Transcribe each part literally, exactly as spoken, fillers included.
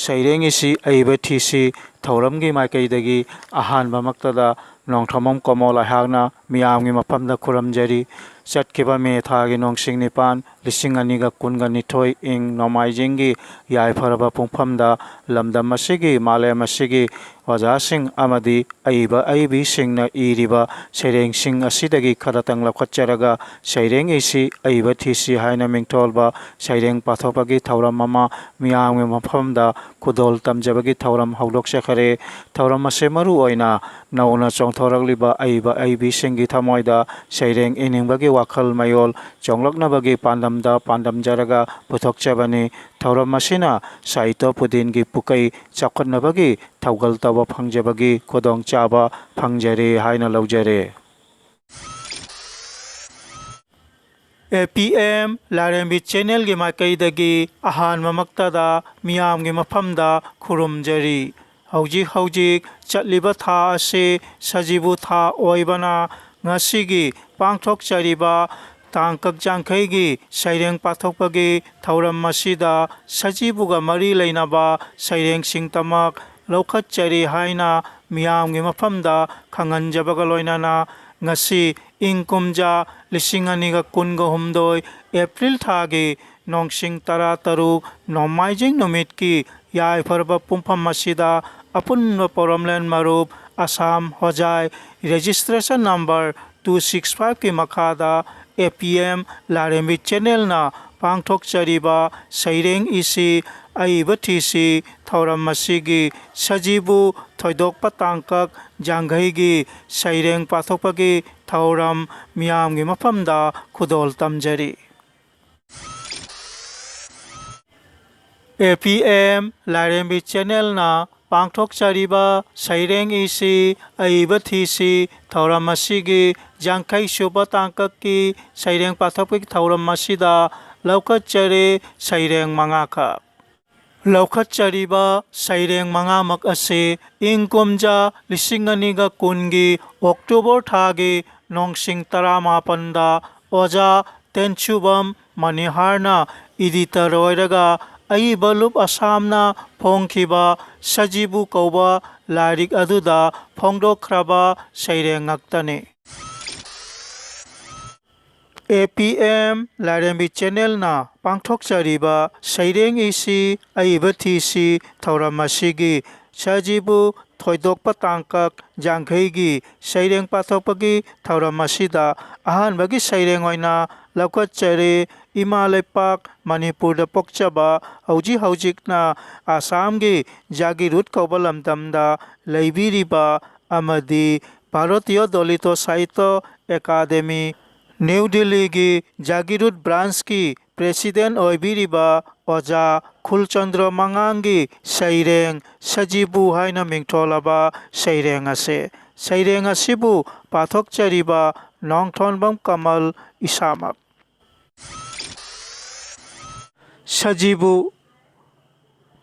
ꯁꯩꯔꯦꯡ ꯏꯁꯤ ꯑꯏꯕ ꯊꯤꯁꯤ ꯊꯧꯔꯝꯒꯤ ꯃꯥꯏꯀꯩꯗꯒꯤ ꯑꯍꯥꯟꯕꯃꯛꯇꯗ ꯅꯣꯡꯊꯣꯝꯕꯝ ꯀꯣꯃꯣꯜ ꯑꯩꯍꯥꯛꯅ ꯃꯤꯌꯥꯝꯒꯤ ꯃꯐꯝꯗ ꯈꯨꯔꯨꯝꯖꯔꯤ꯫ ꯆꯠꯈꯤꯕ ꯃꯦ ꯊꯥꯒꯤ ꯅꯣꯡꯁꯤꯡ ꯅꯤꯄꯥꯟ, ꯂꯤꯁꯤꯡ ꯑꯅꯤꯒ ꯀꯨꯟꯒ ꯅꯤꯊꯣꯏ ꯏꯪ ꯅꯣꯡꯃꯥꯏꯖꯤꯡꯒꯤ ꯌꯥꯏꯐꯔꯕ ꯄꯨꯡꯐꯝꯗ ꯂꯝꯗꯝ ꯑꯁꯤꯒꯤ, ꯃꯥꯂꯦꯝ ꯑꯁꯤꯒꯤ ꯑꯣꯖꯥꯁꯤꯡ ꯑꯃꯗꯤ ꯑꯏꯕ ꯑꯏꯕꯤꯁꯤꯡꯅ ꯏꯔꯤꯕ ꯁꯩꯔꯦꯡꯁꯤꯡ ꯑꯁꯤꯗꯒꯤ ꯈꯔꯇꯪ ꯂꯧꯈꯠꯆꯔꯒ ꯁꯩꯔꯦꯡ ꯏꯁꯤ ꯑꯏꯕ ꯊꯤꯁꯤ ꯍꯥꯏꯅ ꯃꯤꯡꯊꯣꯜꯕ ꯁꯩꯔꯦꯡ ꯄꯥꯊꯣꯛꯄꯒꯤ ꯊꯧꯔꯝ ꯑꯃ ꯃꯤꯌꯥꯝꯒꯤ ꯃꯐꯝꯗ ꯈꯨꯗꯣꯜ ꯇꯝꯖꯕꯒꯤ ꯊꯧꯔꯝ ꯍꯧꯗꯣꯛꯆꯈꯔꯦ꯫ ꯊꯧꯔꯝ ꯑꯁꯤ ꯃꯔꯨ ꯑꯣꯏꯅ ꯅꯧꯅ ꯆꯣꯡꯊꯣꯔꯛꯂꯤꯕ ꯑꯏꯕ ꯑꯏꯕꯤꯁꯤꯡꯒꯤ ꯊꯃꯣꯏꯗ ꯁꯩꯔꯦꯡ ꯏꯅꯤꯡꯕꯒꯤ ꯋꯥꯈꯜ ꯃꯌꯣꯜ ꯆꯣꯡꯂꯛꯅꯕꯒꯤ ꯄꯥꯟꯗꯝꯗ ꯄꯥꯟꯗꯝꯖꯔꯒ ꯄꯨꯊꯣꯛꯆꯕꯅꯤ꯫ ꯊꯧꯔꯝ ꯑꯁꯤꯅ ꯁꯥꯍꯤꯇ꯭ꯌ ꯄꯨꯗꯤꯟꯒꯤ ꯄꯨꯀꯩ ꯆꯥꯎꯈꯠꯅꯕꯒꯤ ꯊꯧꯒꯜ ꯇꯧꯕ ꯐꯪꯖꯕꯒꯤ ꯈꯨꯗꯣꯡꯆꯥꯕ ꯐꯪꯖꯔꯦ ꯍꯥꯏꯅ ꯂꯧꯖꯔꯦ꯫ ꯑꯦ ꯄꯤ ꯑꯦꯝ ꯂꯥꯏꯔꯦꯝꯕꯤ ꯆꯦꯅꯦꯜꯒꯤ ꯃꯥꯏꯀꯩꯗꯒꯤ ꯑꯍꯥꯟꯕꯃꯛꯇꯗ ꯃꯤꯌꯥꯝꯒꯤ ꯃꯐꯝꯗ ꯈꯨꯔꯨꯝꯖꯔꯤ꯫ ꯍꯧꯖꯤꯛ ꯍꯧꯖꯤꯛ ꯆꯠꯂꯤꯕ ꯊꯥ ꯑꯁꯤ ꯁꯖꯤꯕꯨ ꯊꯥ ꯑꯣꯏꯕꯅ, ꯉꯁꯤꯒꯤ ꯄꯥꯡꯊꯣꯛꯆꯔꯤꯕ ꯇꯥꯡꯀꯛ ꯌꯥꯡꯈꯩꯒꯤ ꯁꯩꯔꯦꯡ ꯄꯥꯊꯣꯛꯄꯒꯤ ꯊꯧꯔꯝ ꯑꯁꯤꯗ ꯁꯖꯤꯕꯨꯒ ꯃꯔꯤ ꯂꯩꯅꯕ ꯁꯩꯔꯦꯡꯁꯤꯡꯇꯃꯛ ꯂꯧꯈꯠꯆꯔꯤ ꯍꯥꯏꯅ ꯃꯤꯌꯥꯝꯒꯤ ꯃꯐꯝꯗ ꯈꯪꯍꯟꯖꯕꯒ ꯂꯣꯏꯅꯅ, ꯉꯁꯤ ꯏꯪ ꯀꯨꯝꯖꯥ ꯂꯤꯁꯤꯡ ꯑꯅꯤꯒ ꯀꯨꯟꯒ ꯍꯨꯝꯗꯣꯏ ꯑꯦꯄ꯭ꯔꯤꯜ ꯊꯥꯒꯤ ꯅꯣꯡꯁꯤꯡ ꯇꯔꯥ ꯇꯔꯨꯛ ꯅꯣꯡꯃꯥꯏꯖꯤꯡ ꯅꯨꯃꯤꯠꯀꯤ ꯌꯥꯏꯐꯔꯕ ꯄꯨꯡꯐꯝ ꯑꯁꯤꯗ ꯑꯄꯨꯟꯕ ꯄꯣꯔꯣꯝꯂꯦꯟ ꯃꯔꯨꯞ, ꯑꯁꯥꯝ ꯍꯣꯖꯥꯏ, registration number two six five ꯀꯤ ꯃꯈꯥꯗ ꯑꯦ ꯄꯤ ꯑꯦꯝ ꯂꯥꯏꯔꯦꯝꯕꯤ ꯆꯦꯅꯦꯜꯅ ꯄꯥꯡꯊꯣꯛꯆꯔꯤꯕ ꯁꯩꯔꯦꯡ ꯏꯁꯤ ꯑꯏꯕ ꯊꯤꯁꯤ ꯊꯧꯔꯝ ꯑꯁꯤꯒꯤ ꯁꯖꯤꯕꯨ ꯊꯣꯏꯗꯣꯛꯄ ꯇꯥꯡꯀꯛ ꯌꯥꯡꯈꯩꯒꯤ ꯁꯩꯔꯦꯡ ꯄꯥꯊꯣꯛꯄꯒꯤ ꯊꯧꯔꯝ ꯃꯤꯌꯥꯝꯒꯤ ꯃꯐꯝꯗ ꯈꯨꯗꯣꯜ ꯇꯝꯖꯔꯤ꯫ ꯑꯦ ꯄꯤ ꯑꯦꯝ ꯂꯥꯏꯔꯦꯝꯕꯤ ꯆꯦꯅꯦꯜꯅ ꯄꯥꯡꯊꯣꯛꯆꯔꯤꯕ ꯁꯩꯔꯦꯡ ꯏꯁꯤ ꯑꯏꯕ ꯊꯤꯁꯤ ꯊꯧꯔꯝ ꯑꯁꯤꯒꯤ ꯌꯥꯡꯈꯩ ꯁꯨꯕ ꯇꯥꯡꯀꯛꯀꯤ ꯁꯩꯔꯦꯡ ꯄꯥꯊꯣꯛꯄꯒꯤ ꯊꯧꯔꯝ ꯑꯁꯤꯗ ꯂꯧꯈꯠꯆꯔꯦ ꯁꯩꯔꯦꯡ ꯃꯉꯥꯈꯛ꯫ ꯂꯧꯈꯠꯆꯔꯤꯕ ꯁꯩꯔꯦꯡ ꯃꯉꯥꯃꯛ ꯑꯁꯤ ꯏꯪ ꯀꯨꯝꯖꯥ ꯂꯤꯁꯤꯡ ꯑꯅꯤꯒ ꯀꯨꯟꯒꯤ ꯑꯣꯛꯇꯣꯕꯔ ꯊꯥꯒꯤ ꯅꯣꯡꯁꯤꯡ ꯇꯔꯥꯃꯥꯄꯟꯗ ꯑꯣꯖꯥ ꯇꯦꯟꯁꯨꯕꯝ ꯃꯅꯤꯍꯥꯔꯅ editor ꯑꯣꯏꯔꯒ ꯑꯏꯕ ꯂꯨꯞ ꯑꯁꯥꯝꯅ ꯐꯣꯡꯈꯤꯕ ꯁꯖꯤꯕꯨ ꯀꯧꯕ ꯂꯥꯏꯔꯤꯛ ꯑꯗꯨꯗ ꯐꯣꯡꯗꯣꯛꯈ꯭ꯔꯕ ꯁꯩꯔꯦꯡ ꯉꯥꯛꯇꯅꯤ꯫ ꯑꯦ ꯄꯤ ꯑꯦꯝ ꯂꯥꯏꯔꯦꯝꯕꯤ ꯆꯦꯅꯦꯜꯅ ꯄꯥꯡꯊꯣꯛꯆꯔꯤꯕ ꯁꯩꯔꯦꯡ ꯏꯁꯤ ꯑꯏꯕ ꯊꯤꯁꯤ ꯊꯧꯔꯝ ꯑꯁꯤꯒꯤ ꯁꯖꯤꯕꯨ ꯊꯣꯏꯗꯣꯛꯄ ꯇꯥꯡꯀꯛ ꯌꯥꯡꯈꯩꯒꯤ ꯁꯩꯔꯦꯡ ꯄꯥꯊꯣꯛꯄꯒꯤ ꯊꯧꯔꯝ ꯑꯁꯤꯗ ꯑꯍꯥꯟꯕꯒꯤ ꯁꯩꯔꯦꯡ ꯑꯣꯏꯅ ꯂꯧꯈꯠꯆꯔꯤ꯫ ꯏꯃꯥ ꯂꯩꯄꯥꯛ ꯃꯅꯤꯄꯨꯔꯗ ꯄꯣꯛꯆꯕ, ꯍꯧꯖꯤꯛ ꯍꯧꯖꯤꯛꯅ ꯑꯁꯥꯝꯒꯤ ꯖꯥꯒꯤꯔꯨꯠ ꯀꯧꯕ ꯂꯝꯗꯝꯗ ꯂꯩꯕꯤꯔꯤꯕ ꯑꯃꯗꯤ ꯚꯥꯔꯇꯤꯌ ꯗꯂꯤꯇ ꯁꯥꯍꯤꯇ꯭ꯌ ꯑꯦꯀꯥꯗꯦꯃꯤ, ꯅ꯭ꯌꯨ ꯗꯤꯜꯂꯤꯒꯤ ꯖꯥꯒꯤꯔꯨꯠ ꯕ꯭ꯔꯥꯟꯁꯀꯤ ꯄ꯭ꯔꯦꯁꯤꯗꯦꯟ ꯑꯣꯏꯕꯤꯔꯤꯕ ꯑꯣꯖꯥ ꯈꯨꯜꯆꯟꯗ꯭ꯔ ꯃꯉꯥꯡꯒꯤ ꯁꯩꯔꯦꯡ ꯁꯖꯤꯕꯨ ꯍꯥꯏꯅ ꯃꯤꯡꯊꯣꯜꯂꯕ ꯁꯩꯔꯦꯡ ꯑꯁꯦ꯫ ꯁꯩꯔꯦꯡ ꯑꯁꯤꯕꯨ ꯄꯥꯊꯣꯛꯆꯔꯤꯕ ꯅꯣꯡꯊꯣꯟꯕꯝ ꯀꯃꯜ ꯏꯁꯥꯃꯛ꯫ ꯁꯖꯤꯕꯨ꯫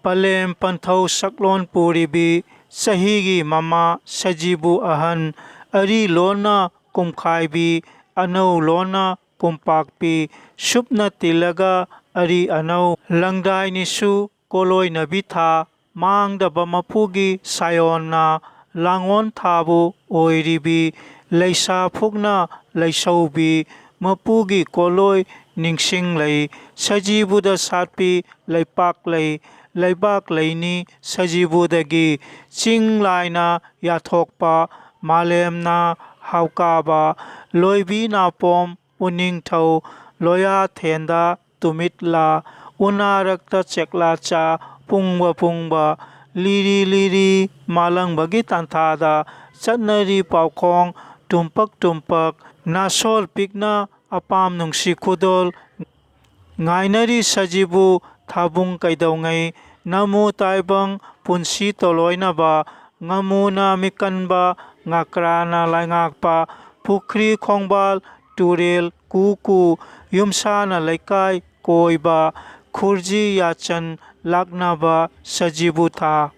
ꯄꯂꯦꯝ ꯄꯟꯊꯧ ꯁꯛꯂꯣꯟ ꯄꯨꯔꯤꯕꯤ, ꯆꯍꯤꯒꯤ ꯃꯃꯥ ꯁꯖꯤꯕꯨ ꯑꯍꯟ, ꯑꯔꯤ ꯂꯣꯟꯅ ꯀꯨꯝꯈꯥꯏꯕꯤ, ꯑꯅꯧ ꯂꯣꯟꯅ ꯀꯨꯝꯄꯥꯛꯄꯤ, ꯁꯨꯞꯅ ꯇꯤꯜꯂꯒ ꯑꯔꯤ ꯑꯅꯧ, ꯂꯪꯗꯥꯏ ꯅꯤꯁꯨ ꯀꯣꯂꯣꯏꯅꯕꯤ ꯊꯥ, ꯃꯥꯡꯗꯕ ꯃꯄꯨꯒꯤ ꯁꯥꯌꯣꯟꯅ ꯂꯥꯡꯑꯣꯟ ꯊꯥꯕꯨ ꯑꯣꯏꯔꯤꯕꯤ, ꯂꯩꯁꯥ ꯐꯨꯛꯅ ꯂꯩꯁꯧꯕꯤ, ꯃꯄꯨꯒꯤ ꯀꯣꯂꯣꯏ ꯅꯤꯡꯁꯤꯡꯂꯩ, ꯁꯖꯤꯕꯨꯗ ꯁꯥꯠꯄꯤ ꯂꯩꯄꯥꯛ ꯂꯩ, ꯂꯩꯕꯥꯛ ꯂꯩꯅꯤ ꯁꯖꯤꯕꯨꯗꯒꯤ, ꯆꯤꯡ ꯂꯥꯏꯅ ꯌꯥꯊꯣꯛꯄ, ꯃꯥꯂꯦꯝꯅ ꯍꯥꯎꯀꯥꯕ, ꯂꯣꯏꯕꯤ ꯅꯥꯄꯣꯝ ꯎꯅꯤꯡꯊꯧ, ꯂꯣꯌꯥꯊꯦꯟꯗ ꯇꯨꯃꯤꯠꯂꯥ, ꯎꯅꯥꯔꯛꯇ ꯆꯦꯛꯂꯥꯆꯥ ꯄꯨꯡꯕ ꯄꯨꯡꯕ, ꯂꯤꯔꯤ ꯂꯤꯔꯤ ꯃꯥꯂꯪꯕꯒꯤ ꯇꯥꯟꯊꯥꯗ ꯆꯠꯅꯔꯤ ꯄꯥꯎꯈꯣꯡ ꯇꯨꯝꯄꯛ ꯇꯨꯝꯄꯛ, ꯅꯥꯁꯣꯜ ꯄꯤꯛꯅ ꯑꯄꯥꯝ ꯅꯨꯡꯁꯤ ꯈꯨꯗꯣꯜ, ꯉꯥꯏꯅꯔꯤ ꯁꯖꯤꯕꯨ ꯊꯥꯕꯨꯡ ꯀꯩꯗꯧꯉꯩ, ꯅꯃꯨ ꯇꯥꯏꯕꯪ ꯄꯨꯟꯁꯤ ꯇꯣꯂꯣꯏꯅꯕ, ꯉꯥꯃꯨꯅ ꯃꯤꯀꯟꯕ, ꯉꯥꯀ꯭ꯔꯥꯅ ꯂꯩꯉꯥꯛꯄ, ꯄꯨꯈ꯭ꯔꯤ ꯈꯣꯡꯕꯥꯜ ꯇꯨꯔꯦꯜ ꯀꯨ ꯀꯨ, ꯌꯨꯝꯁꯥꯅ ꯂꯩꯀꯥꯏ ꯀꯣꯏꯕ, ꯈꯨꯔꯖꯤ ꯌꯥꯆꯟ ꯂꯥꯛꯅꯕ ꯁꯖꯤꯕꯨ ꯊꯥ꯫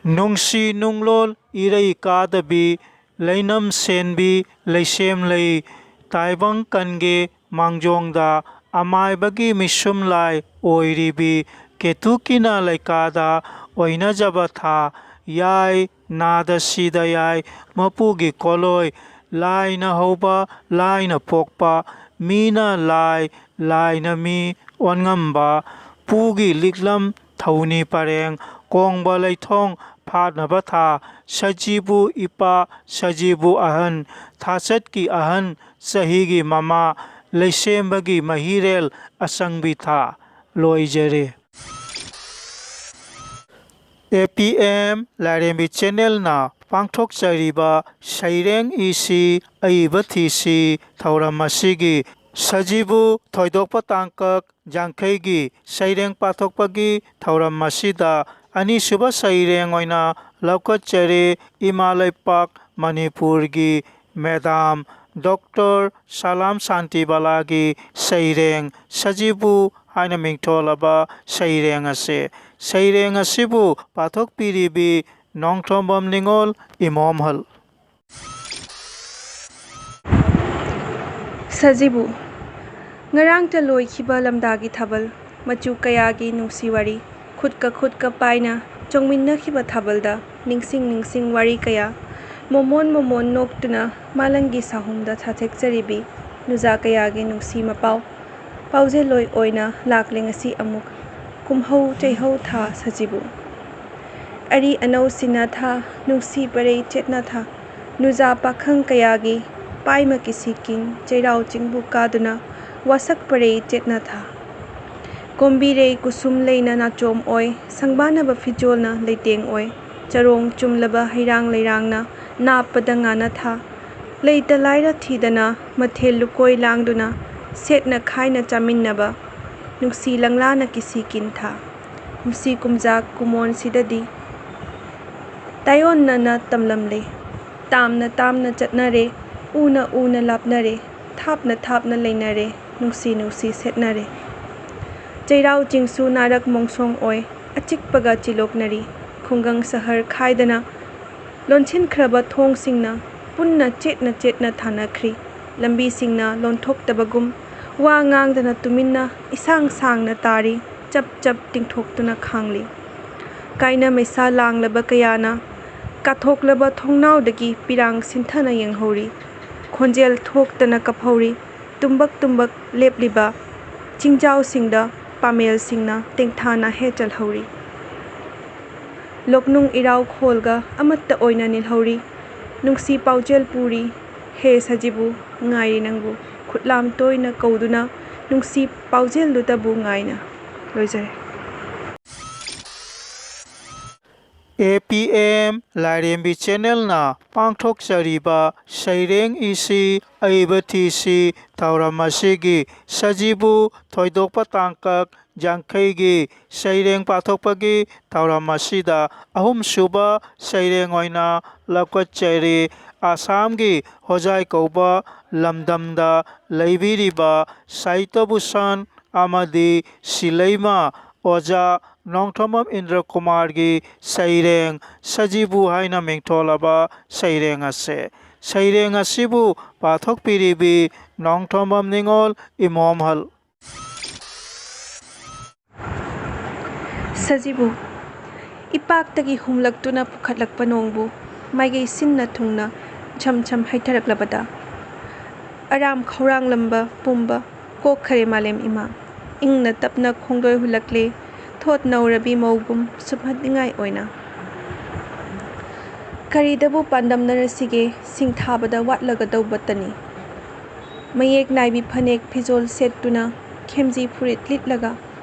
ꯅꯨꯡꯁꯤ ꯅꯨꯡꯂꯣꯜ ꯏꯔꯩ ꯀꯥꯗꯕꯤ, ꯂꯩꯅꯝ ꯁꯦꯟꯕꯤ ꯂꯩꯁꯦꯝ ꯂꯩ, ꯇꯥꯏꯕꯪ ꯀꯟꯒꯦ ꯃꯥꯡꯖꯣꯡꯗ, ꯑꯃꯥꯏꯕꯒꯤ ꯃꯤꯁꯨꯝ ꯂꯥꯏ ꯑꯣꯏꯔꯤꯕꯤ ꯀꯦꯇꯨꯀꯤꯅ ꯂꯩꯀꯥꯗ ꯑꯣꯏꯅꯖꯕ ꯊꯥ꯫ ꯌꯥꯏ, ꯅꯥꯗ ꯁꯤꯗ ꯌꯥꯏ, ꯃꯄꯨꯒꯤ ꯀꯣꯂꯣꯏ, ꯂꯥꯏꯅ ꯍꯧꯕ, ꯂꯥꯏꯅ ꯄꯣꯛꯄ, ꯃꯤꯅ ꯂꯥꯏ, ꯂꯥꯏꯅ ꯃꯤ ꯑꯣꯟꯉꯝꯕ, ꯄꯨꯒꯤ ꯂꯤꯛꯂꯝ ꯊꯧꯅꯤ ꯄꯔꯦꯡ, ꯀꯣꯡꯕ ꯂꯩꯊꯣꯡ ꯐꯥꯠꯅꯕ ꯊꯥ, ꯁꯖꯤꯕꯨ ꯏꯄꯥ, ꯁꯖꯤꯕꯨ ꯑꯍꯟ, ꯊꯥꯆꯠꯀꯤ ꯑꯍꯟ, ꯆꯍꯤꯒꯤ ꯃꯃꯥ, ꯂꯩꯁꯦꯝꯕꯒꯤ ꯃꯍꯤꯔꯦꯜ ꯑꯆꯪꯕꯤ ꯊꯥ꯫ ꯂꯣꯏꯖꯔꯦ꯫ ꯑꯦ ꯄꯤ ꯑꯦꯝ ꯂꯥꯏꯔꯦꯝꯕꯤ ꯆꯦꯅꯦꯜꯅ ꯄꯥꯡꯊꯣꯛꯆꯔꯤꯕ ꯁꯩꯔꯦꯡ ꯏꯁꯤ ꯑꯏꯕ ꯊꯤꯁꯤ ꯊꯧꯔꯝ ꯑꯁꯤꯒꯤ ꯁꯖꯤꯕꯨ ꯊꯣꯏꯗꯣꯛꯄ ꯇꯥꯡꯀꯛ ꯌꯥꯡꯈꯩꯒꯤ ꯁꯩꯔꯦꯡ ꯄꯥꯊꯣꯛꯄꯒꯤ ꯊꯧꯔꯝ ꯑꯁꯤꯗ ꯑꯅꯤꯁꯨꯕ ꯁꯩꯔꯦꯡ ꯑꯣꯏꯅ ꯂꯧꯈꯠꯆꯔꯤ꯫ ꯏꯃꯥ ꯂꯩꯄꯥꯛ ꯃꯅꯤꯄꯨꯔꯒꯤ ꯃꯦꯗꯥꯝ ꯗꯣꯛꯇꯔ ꯁꯂꯥꯝ ꯁꯥꯟꯇꯤꯕꯂꯥꯒꯤ ꯁꯩꯔꯦꯡ ꯁꯖꯤꯕꯨ ꯍꯥꯏꯅ ꯃꯤꯡꯊꯣꯜꯂꯕ ꯁꯩꯔꯦꯡ ꯑꯁꯤ꯫ ꯁꯩꯔꯦꯡ ꯑꯁꯤꯕꯨ ꯄꯥꯊꯣꯛꯄꯤꯔꯤꯕꯤ ꯅꯣꯡꯊꯣꯝꯕꯝ ꯅꯤꯉꯣꯜ ꯏꯃꯣꯝꯍꯜ꯫ ꯁꯖꯤꯕꯨ꯫ ꯉꯔꯥꯡꯇ ꯂꯣꯏꯈꯤꯕ ꯂꯝꯗꯥꯒꯤ ꯊꯥꯕꯜ, ꯃꯆꯨ ꯀꯌꯥꯒꯤ ꯅꯨꯡꯁꯤ ꯋꯥꯔꯤ, ꯈꯨꯠꯀ ꯈꯨꯠꯀ ꯄꯥꯏꯅ ꯆꯣꯡꯃꯤꯟꯅꯈꯤꯕ ꯊꯥꯕꯜꯗ ꯅꯤꯡꯁꯤꯡ ꯅꯤꯡꯁꯤꯡ ꯋꯥꯔꯤ ꯀꯌꯥ, ꯃꯣꯃꯣꯟ ꯃꯣꯃꯣꯟ ꯅꯣꯛꯇꯨꯅ ꯃꯥꯂꯪꯒꯤ ꯁꯥꯍꯨꯝꯗ ꯊꯥꯊꯦꯛꯆꯔꯤꯕꯤ ꯅꯨꯖꯥ ꯀꯌꯥꯒꯤ ꯅꯨꯡꯁꯤ ꯃꯄꯥꯎ꯫ ꯄꯥꯎꯖꯦꯜꯂꯣꯏ ꯑꯣꯏꯅ ꯂꯥꯛꯂꯦ ꯉꯁꯤ ꯑꯃꯨꯛ, ꯀꯨꯝꯍꯧ ꯆꯩꯍꯧ ꯊꯥ ꯁꯖꯤꯕꯨ꯫ ꯑꯔꯤ ꯑꯅꯧ ꯁꯤꯟꯅ ꯊꯥ, ꯅꯨꯡꯁꯤ ꯄꯔꯩ ꯆꯦꯠꯅ ꯊꯥ, ꯅꯨꯖꯥ ꯄꯥꯈꯪ ꯀꯌꯥꯒꯤ ꯄꯥꯏꯃ ꯀꯤꯁꯤ ꯀꯤꯡ ꯆꯩꯔꯥꯎ ꯆꯤꯡꯕꯨ ꯀꯥꯗꯨꯅ ꯋꯥꯁꯛ ꯄꯔꯩ ꯆꯦꯠꯅ ꯊꯥ꯫ ꯀꯣꯝꯕꯤꯔꯩ ꯀꯨꯁꯨꯝ ꯂꯩꯅ ꯅꯥꯆꯣꯝ ꯑꯣꯏ, ꯁꯪꯕꯥꯅꯕ ꯐꯤꯖꯣꯜꯅ ꯂꯩꯇꯦꯡ ꯑꯣꯏ, ꯆꯔꯣꯡ ꯆꯨꯝꯂꯕ ꯍꯩꯔꯥꯡ ꯂꯩꯔꯥꯡꯅ ꯅꯥꯞꯄꯗ ꯉꯥꯅ ꯊꯥ꯫ ꯂꯩꯇ ꯂꯥꯏꯔ ꯊꯤꯗꯅ ꯃꯊꯦꯜ ꯂꯨꯀꯣꯏ ꯂꯥꯡꯗꯨꯅ ꯁꯦꯠꯅ ꯈꯥꯏꯅ ꯆꯥꯃꯤꯟꯅꯕ ꯅꯨꯡꯁꯤ ꯂꯪꯂꯥꯅ ꯀꯤꯁꯤ ꯀꯤꯟꯊꯥ꯫ ꯀꯨꯝꯁꯤ ꯀꯨꯝꯖꯥ ꯀꯨꯃꯣꯟꯁꯤꯗꯗꯤ ꯇꯥꯏꯑꯣꯟꯅꯅ ꯇꯝꯂꯝꯂꯦ꯫ ꯇꯥꯝꯅ ꯇꯥꯝꯅ ꯆꯠꯅꯔꯦ, ꯎꯅ ꯎꯅ ꯂꯥꯞꯅꯔꯦ, ꯊꯥꯞꯅ ꯊꯥꯞꯅ ꯂꯩꯅꯔꯦ, ꯅꯨꯡꯁꯤ ꯅꯨꯡꯁꯤ ꯁꯦꯠꯅꯔꯦ꯫ ꯆꯩꯔꯥꯎ ꯆꯤꯡꯁꯨ ꯅꯥꯔꯛ ꯃꯣꯡꯁꯣꯡ ꯑꯣꯏ, ꯑꯆꯤꯛꯄꯒ ꯆꯤꯂꯣꯛꯅꯔꯤ꯫ ꯈꯨꯡꯒꯪ ꯁꯍꯔ ꯈꯥꯏꯗꯅ ꯂꯣꯟꯁꯤꯟꯈ꯭ꯔꯕ ꯊꯣꯡꯁꯤꯡꯅ ꯄꯨꯟꯅ ꯆꯦꯠꯅ ꯆꯦꯠꯅ ꯊꯥꯅꯈ꯭ꯔꯤ꯫ ꯂꯝꯕꯤꯁꯤꯡꯅ ꯂꯣꯟꯊꯣꯛꯇꯕꯒꯨꯝ ꯋꯥ ꯉꯥꯡꯗꯅ ꯇꯨꯃꯤꯟꯅ ꯏꯁꯥꯡ ꯁꯥꯡꯅ ꯇꯥꯔꯤ, ꯆꯞ ꯆꯞ ꯇꯤꯡꯊꯣꯛꯇꯨꯅ ꯈꯥꯡꯂꯤ꯫ ꯀꯥꯏꯅ ꯃꯩꯁꯥ ꯂꯥꯡꯂꯕ ꯀꯌꯥꯅ ꯀꯥꯊꯣꯛꯂꯕ ꯊꯣꯡꯅꯥꯎꯗꯒꯤ ꯄꯤꯔꯥꯡ ꯁꯤꯟꯊꯅ ꯌꯦꯡꯍꯧꯔꯤ꯫ ꯈꯣꯟꯖꯦꯜ ꯊꯣꯛꯇꯅ ꯀꯞꯍꯧꯔꯤ꯫ ꯇꯨꯝꯕꯛ ꯇꯨꯝꯕꯛ ꯂꯦꯞꯂꯤꯕ ꯆꯤꯡꯖꯥꯎꯁꯤꯡꯗ ꯄꯥꯃꯦꯜꯁꯤꯡꯅ ꯇꯦꯡꯊꯥꯅ ꯍꯦ ꯆꯜꯍꯧꯔꯤ꯫ ꯂꯣꯛꯅꯨꯡ ꯏꯔꯥꯎ ꯈꯣꯜꯒ ꯑꯃꯠꯇ ꯑꯣꯏꯅ ꯅꯤꯜꯍꯧꯔꯤ꯫ ꯅꯨꯡꯁꯤ ꯄꯥꯎꯖꯦꯜ ꯄꯨꯔꯤ꯫ ꯍꯦ ꯁꯖꯤꯕꯨ, ꯉꯥꯏꯔꯤ ꯅꯪꯕꯨ꯫ ꯈꯨꯠꯂꯥꯝ ꯇꯣꯏꯅ ꯀꯧꯗꯨꯅ ꯅꯨꯡꯁꯤ ꯄꯥꯎꯖꯦꯜꯗꯨꯇꯕꯨ ꯉꯥꯏꯅ꯫ ꯂꯣꯏꯖꯔꯦ꯫ ꯑꯦ ꯄꯤ ꯑꯦꯝ ꯂꯥꯏꯔꯦꯝꯕꯤ ꯆꯦꯅꯦꯜꯅ ꯄꯥꯡꯊꯣꯛꯆꯔꯤꯕ ꯁꯩꯔꯦꯡ ꯏꯁꯤ ꯑꯏꯕ ꯊꯤꯁꯤ ꯊꯧꯔꯝ ꯑꯁꯤꯒꯤ ꯁꯖꯤꯕꯨ ꯊꯣꯏꯗꯣꯛꯄ ꯇꯥꯡꯀꯛ ꯌꯥꯡꯈꯩꯒꯤ ꯁꯩꯔꯦꯡ ꯄꯥꯊꯣꯛꯄꯒꯤ ꯊꯧꯔꯝ ꯑꯁꯤꯗ ꯑꯍꯨꯝꯁꯨꯕ ꯁꯩꯔꯦꯡ ꯑꯣꯏꯅ ꯂꯧꯈꯠꯆꯔꯤ꯫ ꯑꯁꯥꯝꯒꯤ ꯍꯣꯖꯥꯏ ꯀꯧꯕ ꯂꯝꯗꯝꯗ ꯂꯩꯕꯤꯔꯤꯕ ꯁꯥꯍꯤꯇ꯭ꯌ ꯚꯨꯁꯟ ꯑꯃꯗꯤ ꯁꯤꯂꯩꯃ ꯑꯣꯖꯥ ꯅꯣꯡꯊꯣꯝꯕꯝ ꯏꯟꯗ꯭ꯔ ꯀꯨꯃꯥꯔꯒꯤ ꯁꯩꯔꯦꯡ ꯁꯖꯤꯕꯨ ꯍꯥꯏꯅ ꯃꯤꯡꯊꯣꯜꯂꯕ ꯁꯩꯔꯦꯡ ꯑꯁꯦ꯫ ꯁꯩꯔꯦꯡ ꯑꯁꯤꯕꯨ ꯄꯥꯊꯣꯛꯄꯤꯔꯤꯕꯤ ꯅꯣꯡꯊꯣꯝꯕꯝ ꯅꯤꯉꯣꯜ ꯏꯃꯣꯝꯍꯜ꯫ ꯁꯖꯤꯕꯨ, ꯏꯄꯥꯛꯇꯒꯤ ꯍꯨꯝꯂꯛꯇꯨꯅ ꯄꯨꯈꯠꯂꯛꯄ ꯅꯣꯡꯕꯨ ꯃꯥꯏꯀꯩ ꯁꯤꯟꯅ ꯊꯨꯡꯅ ꯖꯝ ꯖꯝ ꯍꯩꯊꯔꯛꯂꯕꯗ, ꯑꯔꯥꯝ ꯈꯧꯔꯥꯡꯂꯝꯕ ꯄꯨꯝꯕ ꯀꯣꯛꯈꯔꯦ ꯃꯥꯂꯦꯝ ꯏꯃꯥ꯫ ꯏꯪꯅ ꯇꯞꯅ ꯈꯣꯡꯗꯣꯏ ꯍꯨꯜꯂꯛꯂꯦ, ꯊꯣꯠ ꯅꯧꯔꯕꯤ ꯃꯧꯒꯨꯝ ꯁꯨꯝꯍꯠꯅꯤꯡꯉꯥꯏ ꯑꯣꯏꯅ꯫ ꯀꯔꯤꯗꯕꯨ ꯄꯥꯟꯗꯝꯅꯔꯁꯤꯒꯦ, ꯁꯤꯡ ꯊꯥꯕꯗ ꯋꯥꯠꯂꯒꯗꯧꯕꯇꯅꯤ꯫ ꯃꯌꯦꯛ ꯅꯥꯏꯕꯤ ꯐꯅꯦꯛ ꯐꯤꯖꯣꯜ ꯁꯦꯠꯇꯨꯅ, ꯈꯦꯝꯖꯤ ꯐꯨꯔꯤꯠ ꯂꯤꯠꯂꯒ,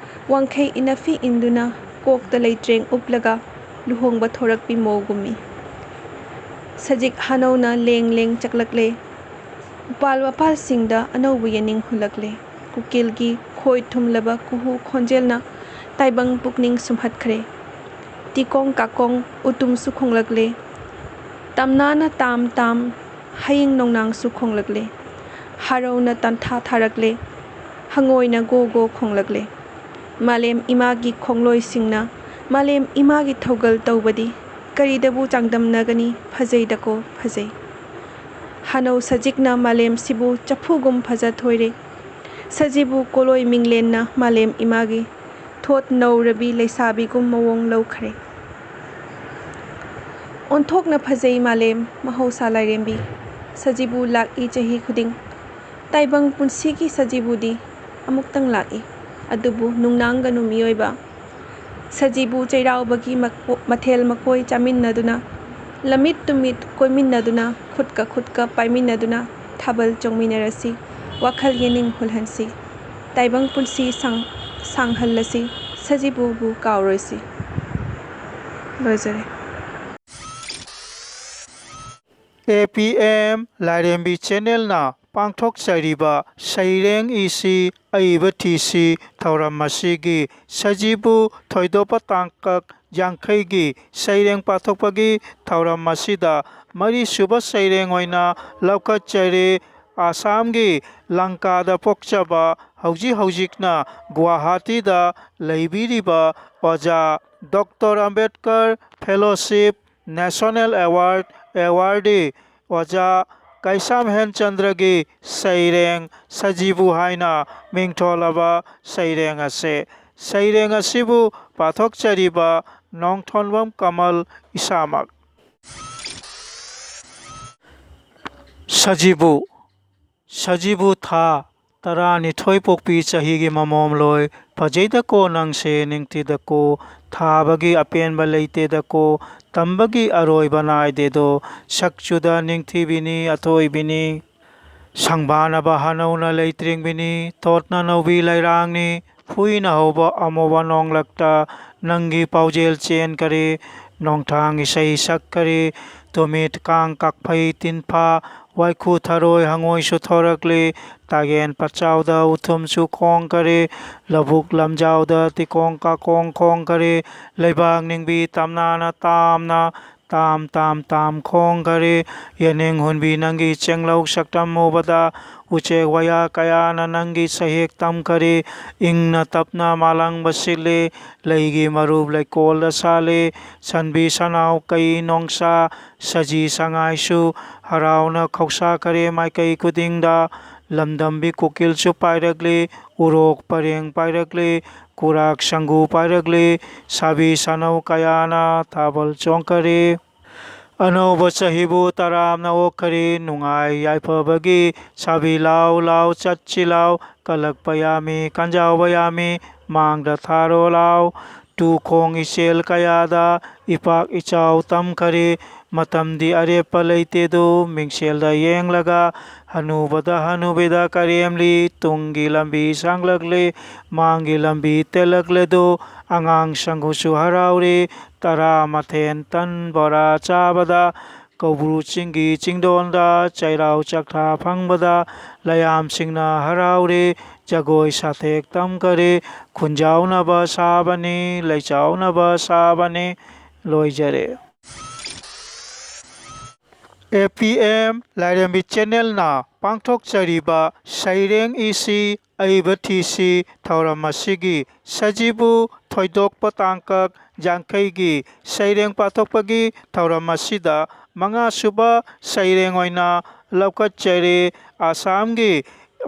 ꯋꯥꯡꯈꯩ ꯏꯅꯐꯤ ꯏꯟꯗꯨꯅ, ꯀꯣꯛꯇ ꯂꯩꯇ꯭ꯔꯦꯡ ꯎꯞꯂꯒ, ꯂꯨꯍꯣꯡꯕ ꯊꯣꯔꯛꯄꯤ ꯃꯧꯒꯨꯝꯃꯤ꯫ ꯁꯖꯤꯛ ꯍꯥꯅꯧꯅ ꯂꯦꯡ ꯂꯦꯡ ꯆꯛꯂꯛꯂꯦ꯫ ꯎꯄꯥꯜ ꯋꯥꯄꯥꯜꯁꯤꯡꯗ ꯑꯅꯧꯕ ꯌꯦꯅꯤꯡ ꯍꯨꯜꯂꯛꯂꯦ꯫ ꯀꯨꯀꯤꯜꯒꯤ ꯈꯣꯏ ꯊꯨꯝꯂꯕ ꯀꯨꯍꯨ ꯈꯣꯟꯖꯦꯜꯅ ꯇꯥꯏꯕꯪ ꯄꯨꯛꯅꯤꯡ ꯁꯨꯝꯍꯠꯈ꯭ꯔꯦ꯫ ꯇꯤꯀꯣꯡ ꯀꯥꯀꯣꯡ ꯎꯇꯨꯝꯁꯨ ꯈꯣꯡꯂꯛꯂꯦ꯫ ꯇꯝꯅꯥꯅ ꯇꯥꯝ ꯇꯥꯝ ꯍꯌꯤꯡ ꯅꯣꯡꯅꯥꯡꯁꯨ ꯈꯣꯡꯂꯛꯂꯦ꯫ ꯍꯥꯔꯧꯅ ꯇꯥꯟꯊꯥ ꯊꯥꯔꯛꯂꯦ꯫ ꯍꯉꯣꯏꯅ ꯒꯣ ꯒꯣ ꯈꯣꯡꯂꯛꯂꯦ꯫ ꯃꯥꯂꯦꯝ ꯏꯃꯥꯒꯤ ꯈꯣꯡꯂꯣꯏꯁꯤꯡꯅ ꯃꯥꯂꯦꯝ ꯏꯃꯥꯒꯤ ꯊꯧꯒꯜ ꯇꯧꯕꯗꯤ ꯀꯔꯤꯗꯕꯨ ꯆꯥꯡꯗꯝꯅꯒꯅꯤ? ꯐꯖꯩꯗꯀꯣ, ꯐꯖꯩ꯫ ꯍꯥꯅꯧ ꯁꯖꯤꯛꯅ ꯃꯥꯂꯦꯝꯁꯤꯕꯨ ꯆꯐꯨꯒꯨꯝ ꯐꯖꯊꯣꯏꯔꯦ꯫ ꯁꯖꯤꯕꯨ ꯀꯣꯂꯣꯏ ꯃꯤꯡꯂꯦꯟꯅ ꯃꯥꯂꯦꯝ ꯏꯃꯥꯒꯤ ꯊꯣꯠ ꯅꯧꯔꯕꯤ ꯂꯩꯁꯥꯕꯤꯒꯨꯝ ꯃꯑꯣꯡ ꯂꯧꯈ꯭ꯔꯦ꯫ ꯑꯣꯟꯊꯣꯛꯅ ꯐꯖꯩ ꯃꯥꯂꯦꯝ ꯃꯍꯧꯁꯥ ꯂꯥꯏꯔꯦꯝꯕꯤ꯫ ꯁꯖꯤꯕꯨ ꯂꯥꯛꯏ ꯆꯍꯤ ꯈꯨꯗꯤꯡ꯫ ꯇꯥꯏꯕꯪ ꯄꯨꯟꯁꯤꯒꯤ ꯁꯖꯤꯕꯨꯗꯤ ꯑꯃꯨꯛꯇꯪ ꯂꯥꯛꯏ꯫ ꯑꯗꯨꯕꯨ ꯅꯨꯡꯅꯥꯡꯒꯅꯨ ꯃꯤꯑꯣꯏꯕ꯫ ꯁꯖꯤꯕꯨ ꯆꯩꯔꯥꯎꯕꯒꯤ ꯃꯀꯣ-, ꯃꯊꯦꯜ ꯃꯀꯣꯏ ꯆꯥꯃꯤꯟꯅꯗꯨꯅ, ꯂꯝꯃꯤꯠ ꯇꯨꯃꯤꯠ ꯀꯣꯏꯃꯤꯟꯅꯗꯨꯅ, ꯈꯨꯠꯀ ꯈꯨꯠꯀ ꯄꯥꯏꯃꯤꯟꯅꯗꯨꯅ ꯊꯥꯕꯜ ꯆꯣꯡꯃꯤꯟꯅꯔꯁꯤ, ꯋꯥꯈꯜ ꯌꯦꯅꯤꯡ ꯍꯨꯜꯍꯟꯁꯤ꯫ ꯇꯥꯏꯕꯪ ꯄꯨꯟꯁꯤ ꯁꯥꯡ-, ꯁꯥꯡꯍꯜꯂꯁꯤ, ꯁꯖꯤꯕꯨꯕꯨ ꯀꯥꯎꯔꯣꯏꯁꯤ꯫ ꯂꯣꯏꯖꯔꯦ꯫ ꯑꯦ ꯄꯤ ꯑꯦꯝ ꯂꯥꯏꯔꯦꯝꯕꯤ ꯆꯦꯅꯦꯜꯅ ꯄꯥꯡꯊꯣꯛꯆꯔꯤꯕ ꯁꯩꯔꯦꯡ ꯏꯁꯤ ꯑꯏꯕ ꯊꯤꯁꯤ ꯊꯧꯔꯝ ꯑꯁꯤꯒꯤ ꯁꯖꯤꯕꯨ ꯊꯣꯏꯗꯣꯛꯄ ꯇꯥꯡꯀꯛ ꯌꯥꯡꯈꯩꯒꯤ ꯁꯩꯔꯦꯡ ꯄꯥꯊꯣꯛꯄꯒꯤ ꯊꯧꯔꯝ ꯑꯁꯤꯗ ꯃꯔꯤꯁꯨꯕ ꯁꯩꯔꯦꯡ ꯑꯣꯏꯅ ꯂꯧꯈꯠꯆꯔꯤ꯫ ꯑꯁꯥꯝꯒꯤ ꯂꯪꯀꯥꯗ ꯄꯣꯛꯆꯕ, ꯍꯧꯖꯤꯛ ꯍꯧꯖꯤꯛꯅ ꯒꯨꯋꯥꯍꯥꯇꯤꯗ ꯂꯩꯕꯤꯔꯤꯕ Oja doctor Ambedkar fellowship national award awardee Oja Keisham ꯍꯦꯟꯆꯟꯗ꯭ꯔꯒꯤ ꯁꯩꯔꯦꯡ ꯁꯖꯤꯕꯨ ꯍꯥꯏꯅ ꯃꯤꯡꯊꯣꯜꯂꯕ ꯁꯩꯔꯦꯡ ꯑꯁꯤ, ꯁꯩꯔꯦꯡ ꯑꯁꯤꯕꯨ ꯄꯥꯊꯣꯛꯆꯔꯤꯕ ꯅꯣꯡꯊꯣꯟꯕꯝ ꯀꯃꯜ ꯏꯁꯥꯃꯛ꯫ ꯁꯖꯤꯕꯨ, ꯁꯖꯤꯕꯨ ꯊꯥ ꯇꯔꯥꯅꯤꯊꯣꯏ ꯄꯣꯛꯄꯤ ꯆꯍꯤꯒꯤ ꯃꯃꯣꯝꯂꯣꯏ, ꯐꯖꯩꯗꯀꯣ ꯅꯪꯁꯦ ꯅꯤꯡꯊꯤꯗꯀꯣ, ꯊꯥꯕꯒꯤ ꯑꯄꯦꯟꯕ ꯂꯩꯇꯦꯗꯀꯣ, ꯇꯝꯕꯒꯤ ꯑꯔꯣꯏꯕ ꯅꯥꯏꯗꯦꯗꯣ, ꯁꯛꯆꯨꯗ ꯅꯤꯡꯊꯤꯕꯤꯅꯤ ꯑꯊꯣꯏꯕꯤꯅꯤ, ꯁꯪꯕꯥꯅꯕ ꯍꯅꯧꯅ ꯂꯩꯇ꯭ꯔꯤꯡꯕꯤꯅꯤ, ꯇꯣꯠꯅ ꯅꯧꯕꯤ ꯂꯩꯔꯥꯡꯅꯤ, ꯐꯨꯏꯅ ꯍꯧꯕ ꯑꯃꯨꯕ ꯅꯣꯡꯂꯛꯇ ꯅꯪꯒꯤ ꯄꯥꯎꯖꯦꯜ ꯆꯦꯟꯈꯔꯦ, ꯅꯣꯡꯊꯥꯡ ꯏꯁꯩ ꯁꯛꯈꯔꯦ, ꯇꯨꯃꯤꯠ ꯀꯥꯡ ꯀꯛꯐꯩ ꯇꯤꯟꯐꯥ ꯋꯥꯏꯈꯨ ꯊꯔꯣꯏ ꯍꯉꯣꯏꯁꯨ ꯊꯣꯔꯛꯂꯦ, ꯇꯥꯒꯦꯟ ꯄꯠꯆꯥꯎꯗ ꯎꯊꯨꯝꯁꯨ ꯈꯣꯡꯈꯔꯦ, ꯂꯧꯕꯨꯛ ꯂꯝꯖꯥꯎꯗ ꯇꯤꯀꯣꯡ ꯀꯥꯀꯣꯡ ꯈꯣꯡꯈꯔꯦ, ꯂꯩꯕꯥꯛ ꯅꯤꯡꯕꯤ ꯇꯝꯅꯥꯅ ꯇꯥꯝꯅ ꯇꯥꯝ ꯇꯥꯝ ꯇꯥꯝ ꯈꯣꯡꯈꯔꯦ꯫ ꯌꯦꯅꯤꯡ ꯍꯨꯟꯕꯤ ꯅꯪꯒꯤ ꯆꯦꯡꯂꯧ ꯁꯛꯇꯝ ꯎꯕꯗ ꯎꯆꯦꯛ ꯋꯥꯌꯥ ꯀꯌꯥꯅ ꯅꯪꯒꯤ ꯁꯍꯦꯛ ꯇꯝꯈꯔꯦ꯫ ꯏꯪꯅ ꯇꯞꯅ ꯃꯥꯂꯪꯕ ꯁꯤꯠꯂꯦ꯫ ꯂꯩꯒꯤ ꯃꯔꯨꯞ ꯂꯩꯀꯣꯜꯗ ꯁꯥꯠꯂꯦ꯫ ꯁꯟꯕꯤ ꯁꯅꯥꯎ ꯀꯩ ꯅꯣꯡꯁꯥ ꯁꯖꯤ ꯁꯉꯥꯏꯁꯨ ꯍꯔꯥꯎꯅ ꯈꯧꯁꯥꯈꯔꯦ ꯃꯥꯏꯀꯩ ꯈꯨꯗꯤꯡꯗ꯫ ꯂꯝꯗꯝꯕꯤ ꯀꯣꯀꯤꯜꯁꯨ ꯄꯥꯏꯔꯛꯂꯤ, ꯎꯔꯣꯛ ꯄꯔꯦꯡ ꯄꯥꯏꯔꯛꯂꯤ, ꯀꯨꯔꯥꯛ ꯁꯪꯒꯨ ꯄꯥꯏꯔꯛꯂꯤ, ꯁꯥꯕꯤ ꯁꯥꯅꯧ ꯀꯌꯥꯅ ꯊꯥꯕꯜ ꯆꯣꯡꯈꯔꯦ꯫ ꯑꯅꯧꯕ ꯆꯍꯤꯕꯨ ꯇꯔꯥꯝꯅ ꯑꯣꯛꯈꯔꯦ, ꯅꯨꯡꯉꯥꯏ ꯌꯥꯏꯐꯕꯒꯤ ꯁꯥꯕꯤ ꯂꯥꯎ ꯂꯥꯎ ꯆꯠꯁꯤ ꯂꯥꯎ, ꯀꯜꯂꯛꯄ ꯌꯥꯝꯃꯤ, ꯀꯟꯖꯥꯎꯕ ꯌꯥꯝꯃꯤ, ꯃꯥꯡꯗ ꯊꯥꯔꯣ ꯂꯥꯎ꯫ ꯇꯨꯈꯣꯡ ꯏꯆꯦꯜ ꯀꯌꯥꯗ ꯏꯄꯥꯛ ꯏꯆꯥꯎ ꯇꯝꯈꯔꯦ, ꯃꯇꯝꯗꯤ ꯑꯔꯦꯞꯄ ꯂꯩꯇꯦꯗꯣ, ꯃꯤꯡꯁꯦꯜꯗ ꯌꯦꯡꯂꯒ ꯍꯅꯨꯕꯗ ꯍꯅꯨꯕꯤꯗ ꯀꯔꯦꯝꯂꯤ, ꯇꯨꯡꯒꯤ ꯂꯝꯕꯤ ꯁꯥꯡꯂꯛꯂꯦ, ꯃꯥꯡꯒꯤ ꯂꯝꯕꯤ ꯇꯦꯜꯂꯛꯂꯦꯗꯣ, ꯑꯉꯥꯡ ꯁꯪꯒꯨꯁꯨ ꯍꯔꯥꯎꯔꯦ, ꯇꯔꯥ ꯃꯊꯦꯟ ꯇꯟ ꯕꯣꯔꯥ ꯆꯥꯕꯗ, ꯀꯧꯕ꯭ꯔꯨ ꯆꯤꯡꯒꯤ ꯆꯤꯡꯗꯣꯟꯗ ꯆꯩꯔꯥꯎ ꯆꯥꯛꯊꯥ ꯐꯪꯕꯗ, ꯂꯌꯥꯝꯁꯤꯡꯅ ꯍꯔꯥꯎꯔꯦ, ꯖꯒꯣꯏ ꯁꯥꯊꯦꯛ ꯇꯝꯈꯔꯦ, ꯈꯨꯟꯖꯥꯎꯅꯕ ꯁꯥꯕꯅꯤ, ꯂꯩꯆꯥꯎꯅꯕ ꯁꯥꯕꯅꯤ꯫ ꯂꯣꯏꯖꯔꯦ꯫ ꯑꯦ ꯄꯤ ꯑꯦꯝ ꯂꯥꯏꯔꯦꯝꯕꯤ ꯆꯦꯅꯦꯜꯅ ꯄꯥꯡꯊꯣꯛꯆꯔꯤꯕ ꯁꯩꯔꯦꯡ ꯏꯁꯤ ꯑꯏꯕ ꯊꯤꯁꯤ ꯊꯧꯔꯝ ꯑꯁꯤꯒꯤ ꯁꯖꯤꯕꯨ ꯊꯣꯏꯗꯣꯛꯄ ꯇꯥꯡꯀꯛ ꯌꯥꯡꯈꯩꯒꯤ ꯁꯩꯔꯦꯡ ꯄꯥꯊꯣꯛꯄꯒꯤ ꯊꯧꯔꯝ ꯑꯁꯤꯗ ꯃꯉꯥꯁꯨꯕ ꯁꯩꯔꯦꯡ ꯑꯣꯏꯅ ꯂꯧꯈꯠꯆꯔꯤ꯫ ꯑꯁꯥꯝꯒꯤ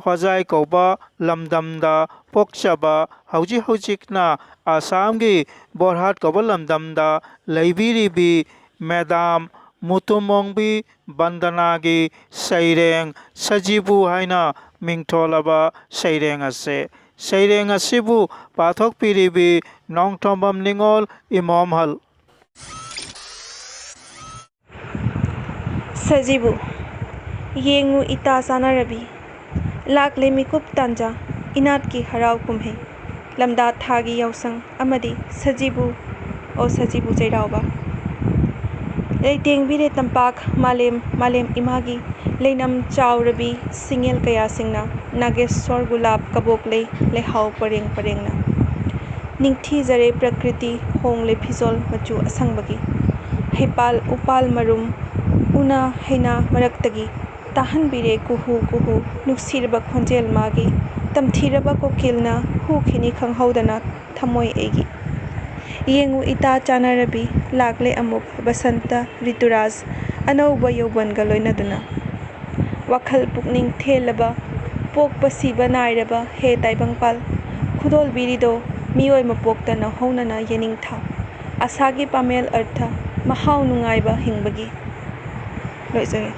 ꯍꯣꯖꯥꯏ ꯀꯧꯕ ꯂꯝꯗꯝꯗ ꯄꯣꯛꯆꯕ, ꯍꯧꯖꯤꯛ ꯍꯧꯖꯤꯛꯅ ꯑꯁꯥꯝꯒꯤ ꯕꯣꯔꯍꯥꯠ ꯀꯧꯕ ꯂꯝꯗꯝꯗ ꯂꯩꯕꯤꯔꯤꯕꯤ ꯃꯦꯗꯥꯝ ꯃꯨꯇꯨꯃꯣꯡꯕꯤ ꯕꯟꯗꯅꯥꯒꯤ ꯁꯩꯔꯦꯡ ꯁꯖꯤꯕꯨ ꯍꯥꯏꯅ ꯃꯤꯡꯊꯣꯜꯂꯕ ꯁꯩꯔꯦꯡ ꯑꯁꯦ꯫ ꯁꯩꯔꯦꯡ ꯑꯁꯤꯕꯨ ꯄꯥꯊꯣꯛꯄꯤꯔꯤꯕꯤ ꯅꯣꯡꯊꯣꯝꯕꯝ ꯅꯤꯉꯣꯜ ꯏꯃꯣꯝꯍꯜ꯫ ꯁꯖꯤꯕꯨ꯫ ꯌꯦꯡꯉꯨ ꯏꯇꯥ ꯆꯥꯟꯅꯔꯕꯤ, ꯂꯥꯛꯂꯦ ꯃꯤꯀꯨꯞ ꯇꯥꯟꯖꯥ, ꯏꯅꯥꯠꯀꯤ ꯍꯔꯥꯎ ꯀꯨꯝꯍꯩ, ꯂꯝꯗꯥ ꯊꯥꯒꯤ ꯌꯥꯎꯁꯪ ꯑꯃꯗꯤ ꯁꯖꯤꯕꯨ, ꯑꯣ ꯁꯖꯤꯕꯨ ꯆꯩꯔꯥꯎꯕ꯫ ꯂꯩꯇꯦꯡꯕꯤꯔꯦ ꯇꯝꯄꯥꯛ ꯃꯥꯂꯦꯝ, ꯃꯥꯂꯦꯝ ꯏꯃꯥꯒꯤ ꯂꯩꯅꯝ ꯆꯥꯎꯔꯕꯤ ꯁꯤꯡꯉꯦꯜ ꯀꯌꯥꯁꯤꯡꯅ, ꯅꯥꯒꯦꯁꯣꯔ ꯒꯨꯂꯥꯞ ꯀꯕꯣꯛꯂꯩ ꯂꯩꯍꯥꯎ ꯄꯔꯦꯡ ꯄꯔꯦꯡꯅ꯫ ꯅꯤꯡꯊꯤꯖꯔꯦ ꯄ꯭ꯔꯀ꯭ꯔꯤꯇꯤ ꯍꯣꯡꯂꯦ ꯐꯤꯖꯣꯜ ꯃꯆꯨ ꯑꯁꯪꯕꯒꯤ꯫ ꯍꯩꯄꯥꯜ ꯎꯄꯥꯜ ꯃꯔꯨꯝ ꯎꯅꯥ ꯍꯩꯅꯥ ꯃꯔꯛꯇꯒꯤ ꯇꯥꯍꯟꯕꯤꯔꯦ ꯀꯨꯍꯨ ꯀꯨꯍꯨ ꯅꯨꯡꯁꯤꯔꯕ ꯈꯣꯟꯖꯦꯜ ꯃꯥꯒꯤ꯫ ꯇꯝꯊꯤꯔꯕ ꯀꯣꯀꯤꯜꯅ ꯍꯨꯈꯤꯅꯤ ꯈꯪꯍꯧꯗꯅ ꯊꯃꯣꯏ ꯑꯩꯒꯤ꯫ ꯌꯦꯡꯉꯨ ꯏꯇꯥ ꯆꯥꯟꯅꯔꯕꯤ, ꯂꯥꯛꯂꯦ ꯑꯃꯨꯛ ꯕꯁꯟꯇ ꯔꯤꯇꯨꯔꯥꯖ ꯑꯅꯧꯕ ꯌꯧꯕꯟꯒ ꯂꯣꯏꯅꯗꯨꯅ꯫ ꯋꯥꯈꯜ ꯄꯨꯛꯅꯤꯡ ꯊꯦꯜꯂꯕ ꯄꯣꯛꯄ ꯁꯤꯕ ꯅꯥꯏꯔꯕ ꯍꯦ ꯇꯥꯏꯕꯪꯄꯥꯜ, ꯈꯨꯗꯣꯜꯕꯤꯔꯤꯗꯣ ꯃꯤꯑꯣꯏ ꯃꯄꯣꯛꯇ ꯅꯧꯍꯧꯅꯅ ꯌꯦꯅꯤꯡꯊꯧ꯫ ꯑꯁꯥꯒꯤ ꯄꯥꯃꯦꯜ ꯑꯔꯊ, ꯃꯍꯥꯎ ꯅꯨꯡꯉꯥꯏꯕ ꯍꯤꯡꯕꯒꯤ꯫ ꯂꯣꯏꯖꯔꯦ꯫